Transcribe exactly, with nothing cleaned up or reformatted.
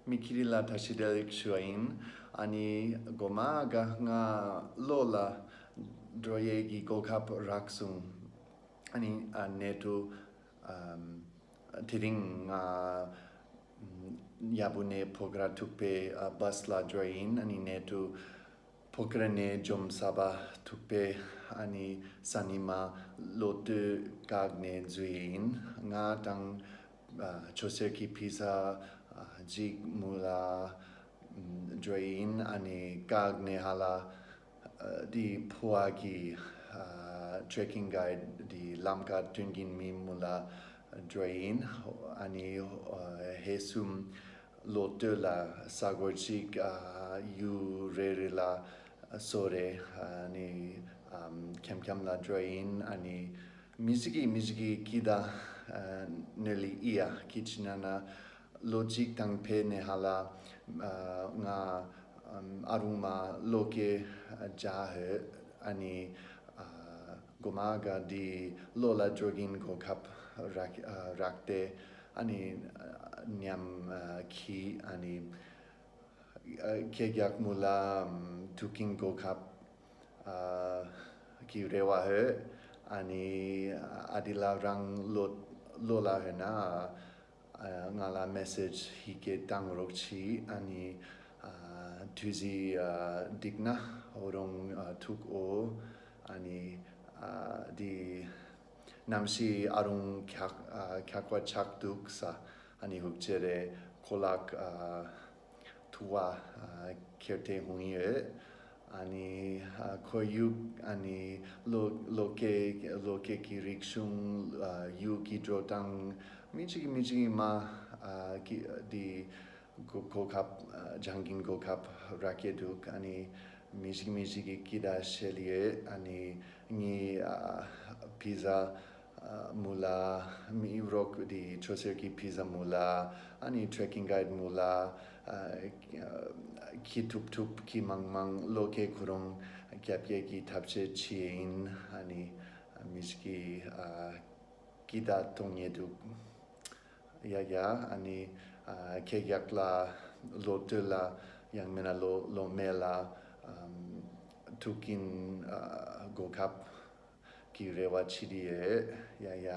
མི་ཁྱེར་ལ་བཀྲ་ཤིས་བདེ་ལེགས་ཞུ་བ་ཡིན། ཨ་ནི་གོ་མ་ག་ང་ལོ་ལ་འགྲོ་ཡས་ཀྱི་གོ་སྐབས་རག་སོང་། ཨ་ནི་ཨ་ནེ་ཏུ་ཨམ་དེ་རིང་ང་ཡ་བུ་ནས་ཕོ་ཁ་ར་ཐུག་པའི་ཨ་བྷས་ལ་འགྲོ་ཡིན། ཨ་ནི་ནེ་ཏུ་ཕོ་ཁ་ར་ནས་འཇོམས་ས་བ་ཐུག་པའི་ཨ་ནི་ས་ནི་མ་ལོ་སྟོད་བཀག་ནས་འཛུལ་ཡིན། ང་དང་ཨ་ཆོས་ཟེར་གྱི་ཕི་ཟ་ཨ་གཅིག་མུ་ལ་འགྲོ་ཡིན། ཨ་ནི་བཀག་ནས་ཧ་ལ་ཨ་དེ་ཕུ་བ་གི་ཨ་ཊྲེ་ཀིང་གྷའིཌ་དེ་ལམ་ཁ་སྟོན་གྱིན་མི་མུ་ལ་འགྲོ་ཡིན། ཨ་ནི་ཨ་ཧེ་སུམ་ལོ་སྟོད་ལ་ས་གོ་གཅིག་ཨ་ཡུ་རེ་རེ་ལ་སོ་རེ་ཨ་ནི་ཨམ་ཁྱམ་ཁྱམ་ལ་འགྲོ་ཡིན། ཨ་ནི་མི་ཞིག་གི་མི་ཞིག་གི་ཀི་ད་ཨ་ནེ་ལི་ཨི་ཡ་ཀི་ཅི་ན་ན་ལོ་གཅིག་དང་ཕེ་ནེ་ཧ་ལ་ཨ་ང་ཨམ་ཨ་རུང་མ་ལོ་ཀེ་ཨ་ཇ་ཧེ་ཨ་ནི་ཨ་གོ་མ་ག་དེ་ལོ་ལ་འགྲོ་གིན་གོ་སྐབས་རག་ཨ་རག་སྟེ་ཨ་ནི་ཨ་ཉམས་ཨ་ཁི་ཨ་ནི་ཨ་ཁེ་རྒྱག་མུ་ལ་ཨམ་ཐུག་གིན་གོ་སྐབས་ཨ་གི་རེ་བ་ཧེ། ཨ་ནི་ཨ་དེ་ལ་རང་ལོ་ལོ་ལ་ཧེ་ན་ཨ་ང་ལ་མེ་སེཇ་ཧི་ཀེ་བཏང་རོགས་གྱིས། ཨ་ནི་ཨ་དུས་ཚོད་ཨ་འགྲིག་ན་ཨོ་རོང་ཨ་ཐུག་ཨོ། ཨ་ནི་ཨ་དེ་ནམ་ཞིག་ཨ་རུང་འཁྱག་ཨ་འཁྱག་པ་ཆགས་འདུག་ས། ཨ་ནི་ཧུག་ཅེ་རེ་ཁོ་ལག་ཨ་ཐུ་བ་ཨ་ཁྱེར་ཏེ་ཧུང་ཡོད། ཨ་ནི་ཨ་ཁོར་ཡུག་ཨ་ནི་ལོ་ལོ་ཀེ་ལོ་ཀེ་གི་རིག་གཞུང་ཨ་ཡུལ་གྱི་འགྲོ་སྟངས་མི་གཅིག་མི་གཅིག་མ་ཨ་གི་དེ་གོ་གོ་སྐབས་ཨ་སྦྱང་གིན་གོ་སྐབས་རག་གི་འདུག་ཨ་ནི་མི་གཅིག་མི་གཅིག་གི་ཀི་ད་ཤེལ་ཡོད། ཨ་ནི་ངའི་ཨ་ཕི་ཟ་ཨ་མུ་ལ་མི་རོགས་དེ་ཆོས་ཟེར་གྱི་ཕི་ཟ་མུ་ལ་ཨ་ནི་ཊྲེ་ཀིང་གྷའིཌ་མུ་ལ་ཨ་ཁྱི་ཐུབ་ཐུབ་ཁྱི་མང་མང་ལོ་ཀེ་ཁོ་རང་རྒྱབ་སྐྱེད་ཀྱི་ཐབས་ཤེས་བྱས་ཡིན། ཨ་ནི་མི་ཞིག་གི་ཨ་ཀི་ད་གཏོང་ཉེ་འདུག་ཡ་ཡ། ཨ་ནི་ཨ་ཁེ་རྒྱག་ལ་ལོ་སྟོད་ལ་ཡང་མིན་ན་ལོ་ལོ་སྨད་ལ་ཨམ་ཐུག་གིན་ཨ་གོ་སྐབས་ཀྱི་རེ་བ་ཆི་དི་ཡེ། ཡ་ཡ།